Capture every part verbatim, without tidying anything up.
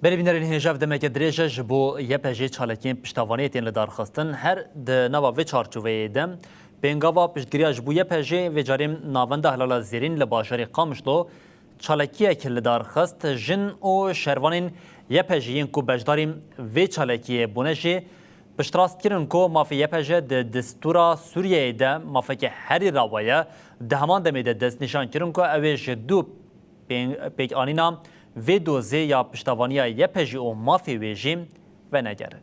Belê bînerên hêja, ev demeke dirêj e ji bo Y P J'ê çalakiyên piştevaniyê tên lidarxistin. Her di nava vê çarçoveyê de pêngava piştgiriya ji bo Y P J'ê vê carê Navenda Hilala Zêrîn li bajarê Qamişlo çalakiyek lidarxist. Jin û şervanên Y P J'ê yên ku beşdarî vê çalakiyê bûne jî piştrast kirin ku mafê Y P J di destûra Sûriyeyê de mafeke herî rawa ye. Di heman demê de destnîşan kirin ku ew ê ji dû pê-, pêkanîna vê dozê ya piştevaniya Y P J û mafê wê jî venegerin.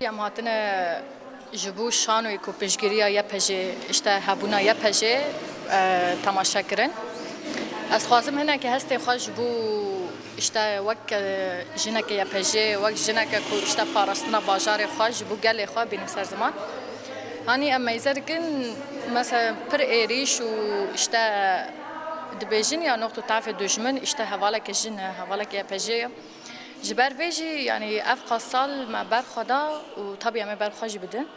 Em hatine ji bo şanoyê ku piştgiriya Y P J'ê, işte hebûna Y P J'ê, e, temaşe kirin. Ez xwazim hinekî hestê xwe ji bo, işte wek, e, jineke Y P J'ê, wek jineke ku işte parastina bajarê xwe ji bo gelê xwe bînim ser ziman. Hanî em meyze dikin, mesela pir êrîş û işte dibêjin ya noqto tafê dujmin, işte hevaleke jin e, hevaleke Y P J'ê ye. Ji ber vê jî, yanî ev qas sal me ber xwe da û tabî em ê ber xwe jî bidin.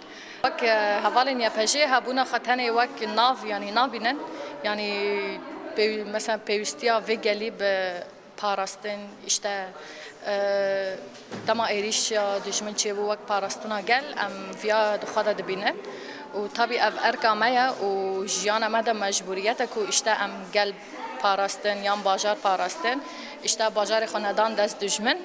Wek, e, hevalên Y P J'ê hebûna xwe tenê wek nav, yanî nabînin. Yanî pêw-, mesela pêwîstiya vê gelî bi parastin, işte, e, dema êrîşa dijmin çêbû wek parastina gel, em viya di xwe de dibînin. Û tabî ev erka me ye û jiyana me de mecbûriyet e ku işte em gel parastin yan bajar parastin, işte bajarê xwe nedan dest dijmin.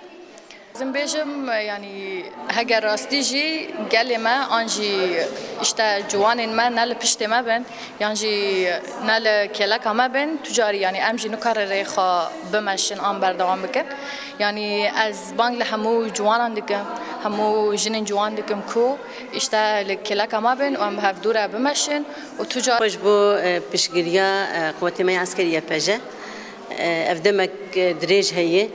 Dixwazim bêjim, yanî heger rastî jî gelê me an jî işte ciwanên me ne li piştê me bin, yan jî ne li kêleka me bin, tu carî yanî em jî nikarê rê xwe bimeşin an berdewam bikin. Yanî ez bang li hemû ciwanan dikim, hemû jinên ciwan dikim ku işte li kêleka me bin û em bi hev dû re bimeşin û tu car Xwe ji bo, e, piştgiriya, e, quwetê me ya eskerî Y P J. E, ev demek, e, dirêj heye.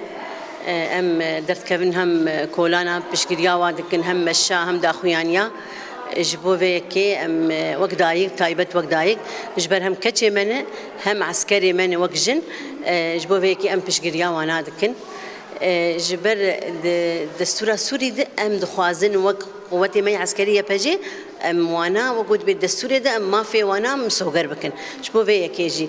E, em, e, derdikevin hem, e, kolana piştgiriya wan dikin, hem meşa, hem daxuyaniya. E, ji bo vê yekê em, e, wek dayik, taybet wek dayik, ji ber hem keçê me ne, hem eskerê me ne wek jin, e, ji bo vê yekê em piştgiriya wana dikin. E, ji ber di destûra Sûrî de em dixwazin wek quwetê me ya eskerî Y P J, em wana wek got bê destûrê de em mafê wana misoger bikin. Ji bo vê yekê jî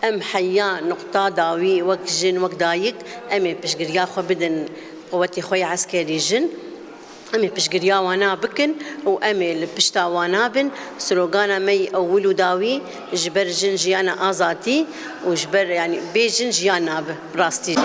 Em heya nuqta dawî wek jin, wek dayik, em ê piştgiriya xwe bidin quwetê xwe ya eskerî jin. Em ê piştgiriya wana bikin û em ê li pişta wana bin. Slogana me yî ewil û dawî ji ber jin jiyana azadî û ji ber, yanî bê jin jiyan nabe rastî.